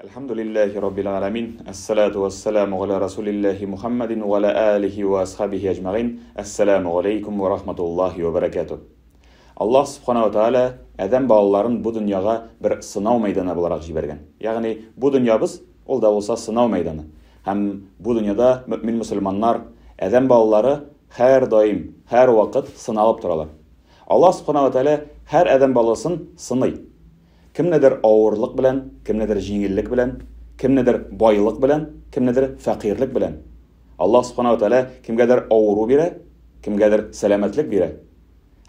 Әлхәмдүлилләһи раббил галәмин, әссәлату вәссәламу галә расулилләһи Мухаммадин ва галә алихи ва асхабихи әҗмәгыйн. Әссәламу галәйкүм ва рахматуллаһи ва бәрәкәтүһ. Аллаһ субхана ва тааля адәм балаларын бу дөньяга бер сынау мәйданы буларак җибәргән. Ягъни бу дөньябыз ул да булса сынау мәйданы. Һәм бу дөньяда мөэмин мөселманнар, адәм балалары һәрдаим, һәрвакыт сыналып торалар. Аллаһ субхана ва тааля һәр адәм баласын сыный. Кемнедер авырлык белән, кемнедер җиңеллек белән, кемнедер байлык белән, кемнедер фәкыйрьлек белән. Аллаһ Субхана ва Тәгалә кемгәдер авыру бирә, кемгәдер сәламәтлек бирә.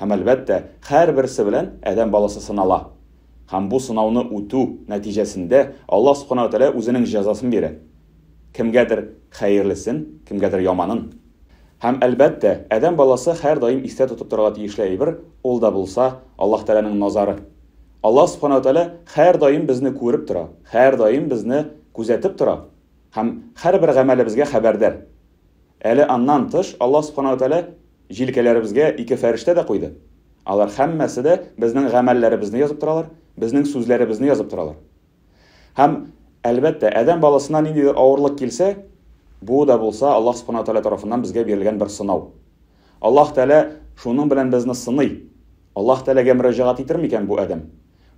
Һәм әлбәттә, һәрберсе белән адәм баласы сынала. Һәм бу сынауны үтү нәтиҗәсендә Аллаһ Субхана ва Тәгалә үзенең җәзасын бирә. Кемгәдер хәерлесен, кемгәдер яманын. Һәм әлбәттә, адәм баласы һәрдаим истә тотып торырга тиешле әйбер, ул да булса, Аллаһ Тәгаләнең назары. Аллаһ Субхана ва Тәгалә һәрдаим безне күреп тора, һәрдаим безне күзәтеп тора һәм һәрбер гамәлебезгә хәбәрдар. Әле аннан тыш Аллаһ Субхана ва Тәгалә җилкәләребезгә ике фәрештә дә куйды. Алар һәммәсе дә безнең гамәлләребезне язып торалар, безнең сүзләребезне язып торалар. Һәм, әлбәттә, адәм баласына ниндидер авырлык килсә, бу да булса Аллаһ Субхана Тәгалә тарафыннан безгә бирелгән бер сынау. Аллаһ Тәгалә шуның белән безне сыный. Аллаһ Тәгаләгә мөрәҗәгать итер микән бу адәм?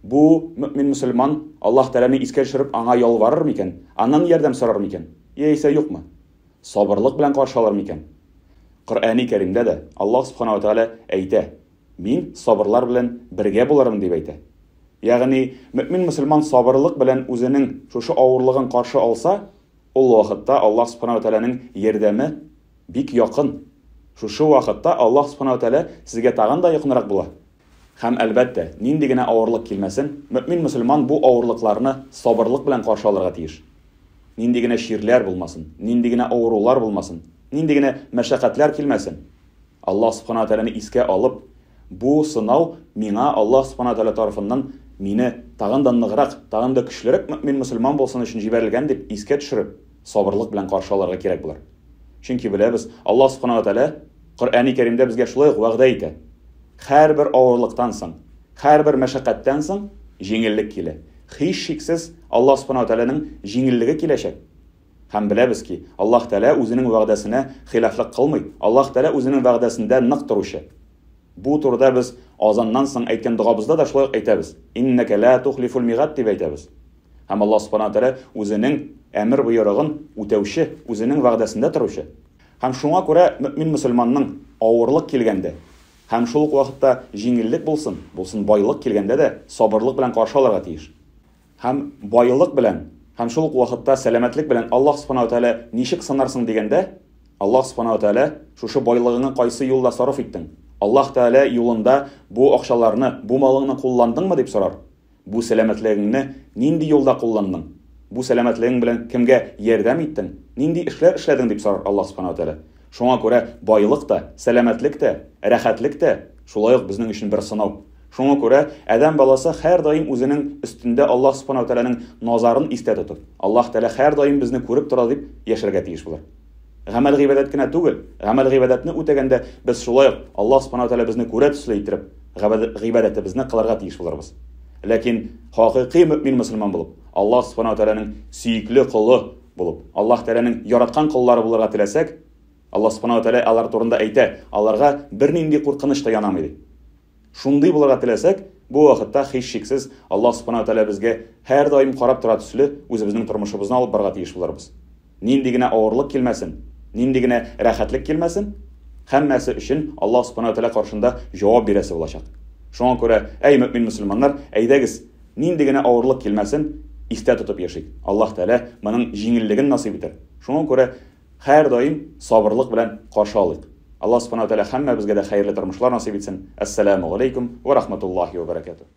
Бу мөэмин мөселман Аллаһ Тәгаләне искә төшереп аңа ялварыр микән, аннан ярдәм сорар микән, яисә юкмы? Сабырлык белән каршы алыр микән? Коръәни Кәримдә дә Аллаһ Субхана ва Тәгалә әйтә, Мин сабырлар белән бергә булырмын, дип әйтә. Ягъни, мөэмин мөселман сабырлык белән үзенең шушы авырлыгын каршы алса, ул вакытта Аллаһ Субхана ва Тәгаләнең ярдәме бик якын. Шушы вакытта Аллаһ Субхана ва Тәгалә сезгә тагын да якынрак була. Һәм, әлбәттә, нинди генә авырлык килмәсен, мөэмин мөселман бу авырлыкларны сабырлык белән каршы алырга тиеш. Нинди генә чирләр булмасын, нинди генә авырулар булмасын, нинди генә мәшәкатьләр килмәсен, Аллаһ Субхана ва Тәгаләне искә алып, бу сынау миңа Аллаһ Субхана ва Тәгалә тарафыннан мине тагын да ныграк, тагын да көчлерәк мөэмин мөселман булсын өчен җибәрелгән дип искә төшереп, сабырлык белән каршы алырга кирәк булыр. Чөнки беләбез, Аллаһ Субхана ва Тәгалә Коръәни Кәримдә безгә шулай ук вәгъдә итә. Һәрбер авырлыктан соң, һәрбер мәшәкатьтән соң җиңеллек килә. Һичшиксез Аллаһ Субхана ва Тәгаләнең җиңеллеге киләчәк. Һәм беләбез ки, Аллаһ Тәгалә үзенең вәгъдәсенә хилафлык кылмый, Аллаһ Тәгалә үзенең вәгъдәсендә нык торучы. Бу турыда без азаннан соң әйткән догабызда да шулай ук әйтәбез, Иннәкә лә тухлифул мигад дип әйтәбез. Һәм Аллаһ Субхана ва Тәгалә үзенең әмер-боерыгын үтәүче, үзенең вәгъдәсендә торучы. Һәм шуңа күрә мөэмин-мөселманның авырлык килгәндә һәм шул ук вакытта җиңеллек булсын, булсын байлык килгәндә дә сабырлык белән каршы алырга тиеш. Һәм байлык белән, һәм шул ук вакытта сәламәтлек белән Аллаһ Субхана ва Тәгалә ничек сынарсың дигәндә, Аллаһ Субхана ва Тәгалә шушы байлыгыңны кайсы юлда сарыф иттең? Аллаһ Тәгалә юлында бу акчаларны, бу малыңны кулландыңмы дип сорар. Бу сәламәтлегеңне нинди юлда кулландың? Бу сәламәтлегең белән кемгә ярдәм иттең? Нинди эшләр эшләдең дип сорар Аллаһ Субхана ва Тәгалә. Шуңа күрә байлык та, сәламәтлек тә, рәхәтлек тә шулай ук безнең өчен бер сынау. Шуңа күрә адәм баласы һәрдаим үзенең өстендә Аллаһ Субхана ва Тәгаләнең назарын истә тотып, Аллаһ Тәгалә һәрдаим безне күреп тора дип яшәргә тиеш булыр. Гамәл-гыйбадәт кенә түгел, гамәл-гыйбадәтне үтәгәндә без шулай ук Аллаһ Субхана ва Тәгалә безне күрә төсле иттереп гыйбадәтебезне кылырга тиеш булырбыз. Ләкин хакыйкый мөэмин мөселман булып, Аллаһ Субхана ва Тәгаләнең сөекле колы булып, Аллаһ Тәгаләнең яраткан коллары булырга теләсәк, Аллаһ Субхана ва Тәгалә алар турында әйтә, аларга бернинди куркыныч та янамый ди. Шундый булырга теләсәк, бу вакытта һичшиксез Аллаһ Субхана ва Тәгалә безгә һәрдаим карап тора төсле үзебезнең тормышыбызны алып барырга тиеш булырбыз. Нинди генә авырлык килмәсен, нинди генә рәхәтлек килмәсен, һәммәсе өчен Аллаһ Субхана ва Тәгалә каршында җавап бирәсе булачак. Шуңа күрә, әй мөэмин мөселманнар, әйдәгез, нинди генә авырлык килмәсен, истә тотып яшик. Аллаһ Тәгалә моның җиңеллеген насыйп итәр. Шуңа күрә һәрдаим сабырлык белән каршы алыйк. Аллаһ Субхана ва Тәгалә һәммәбезгә дә хәерле тормышлар насыйп итсен. Әссәламү галәйкүм вә рахматуллаһи вә бәрәкәтүһ.